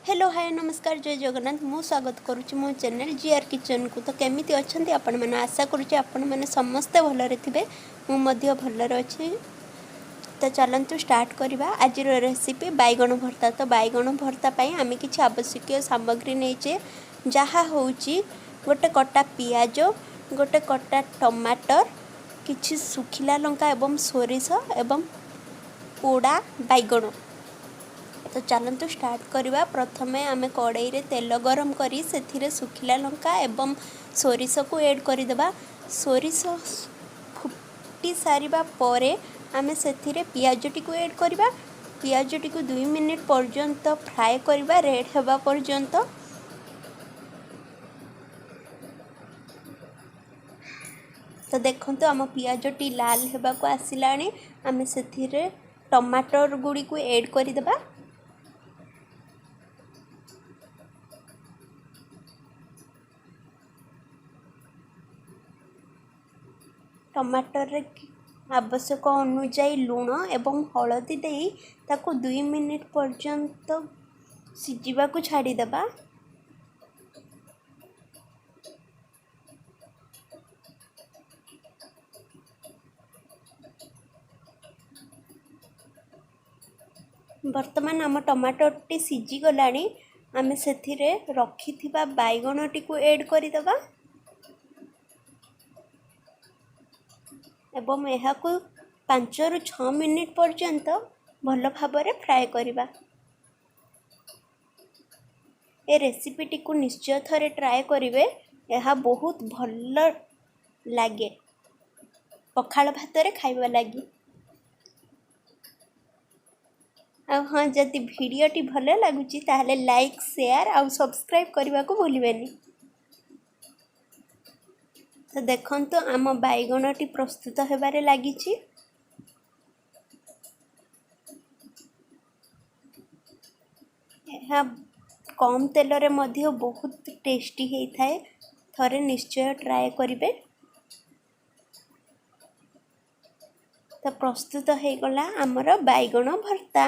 Hello, ହାଏ, ନମସ୍କାର, ଜୟ ଜଗନ୍ନାଥ। ମୁଁ ସ୍ୱାଗତ କରୁଛି ମୋ ଚ୍ୟାନେଲ୍ ଜିଆର୍ କିଚେନ୍କୁ। ତ କେମିତି ଅଛନ୍ତି ଆପଣମାନେ? ଆଶା କରୁଛି ଆପଣମାନେ ସମସ୍ତେ ଭଲରେ ଥିବେ। ମୁଁ ମଧ୍ୟ ଭଲରେ ଅଛି। ତ ଚାଲନ୍ତୁ ଷ୍ଟାର୍ଟ କରିବା ଆଜିର ରେସିପି ବାଇଗଣ ଭର୍ତ୍ତା। ତ ବାଇଗଣ ଭର୍ତ୍ତା ପାଇଁ ଆମେ କିଛି ଆବଶ୍ୟକୀୟ ସାମଗ୍ରୀ ନେଇଛେ, ଯାହା ହେଉଛି ଗୋଟେ କଟା ପିଆଜ, ଗୋଟେ କଟା ଟମାଟର, କିଛି ଶୁଖିଲା ଲଙ୍କା ଏବଂ ସୋରିଷ ଏବଂ ପୋଡ଼ା ବାଇଗଣ। ତ ଚାଲନ୍ତୁ ଷ୍ଟାର୍ଟ କରିବା। ପ୍ରଥମେ ଆମେ କଡ଼େଇରେ ତେଲ ଗରମ କରି ସେଥିରେ ଶୁଖିଲା ଲଙ୍କା ଏବଂ ସୋରିଷକୁ ଏଡ଼୍ କରିଦେବା। ସୋରିଷ ଫୁଟି ସାରିବା ପରେ ଆମେ ସେଥିରେ ପିଆଜଟିକୁ ଏଡ଼୍ କରିବା। ପିଆଜଟିକୁ 2 ମିନିଟ୍ ପର୍ଯ୍ୟନ୍ତ ଫ୍ରାଏ କରିବା, ରେଡ଼୍ ହେବା ପର୍ଯ୍ୟନ୍ତ। ତ ଦେଖନ୍ତୁ, ଆମ ପିଆଜଟି ଲାଲ ହେବାକୁ ଆସିଲାଣି। ଆମେ ସେଥିରେ ଟମାଟର ଗୁଡ଼ିକୁ ଏଡ଼୍ କରିଦେବା। ଟମାଟରରେ ଆବଶ୍ୟକ ଅନୁଯାୟୀ ଲୁଣ ଏବଂ ହଳଦୀ ଦେଇ ତାକୁ 2 ମିନିଟ୍ ପର୍ଯ୍ୟନ୍ତ ସିଝିବାକୁ ଛାଡ଼ିଦେବା। ବର୍ତ୍ତମାନ ଆମ ଟମାଟୋଟି ସିଝିଗଲାଣି। ଆମେ ସେଥିରେ ରଖିଥିବା ବାଇଗଣଟିକୁ ଏଡ଼୍ କରିଦେବା ଏବଂ ଏହାକୁ 5ରୁ 6 ମିନିଟ୍ ପର୍ଯ୍ୟନ୍ତ ଭଲ ଭାବରେ ଫ୍ରାଏ କରିବା। ଏ ରେସିପିଟିକୁ ନିଶ୍ଚୟ ଥରେ ଟ୍ରାଏ କରିବେ। ଏହା ବହୁତ ଭଲ ଲାଗେ ପଖାଳ ଭାତରେ ଖାଇବା ଲାଗି। ଆଉ ହଁ, ଯଦି ଭିଡ଼ିଓଟି ଭଲ ଲାଗୁଛି, ତାହେଲେ ଲାଇକ୍, ସେୟାର ଆଉ ସବସ୍କ୍ରାଇବ୍ କରିବାକୁ ଭୁଲିବେନି। ତ ଦେଖନ୍ତୁ, ଆମ ବାଇଗଣଟି ପ୍ରସ୍ତୁତ ହେବାରେ ଲାଗିଛି। ଏହା କମ୍ ତେଲରେ ମଧ୍ୟ ବହୁତ ଟେଷ୍ଟି ହେଇଥାଏ। ଥରେ ନିଶ୍ଚୟ ଟ୍ରାଏ କରିବେ। ତ ପ୍ରସ୍ତୁତ ହେଇଗଲା ଆମର ବାଇଗଣ ଭର୍ତ୍ତା।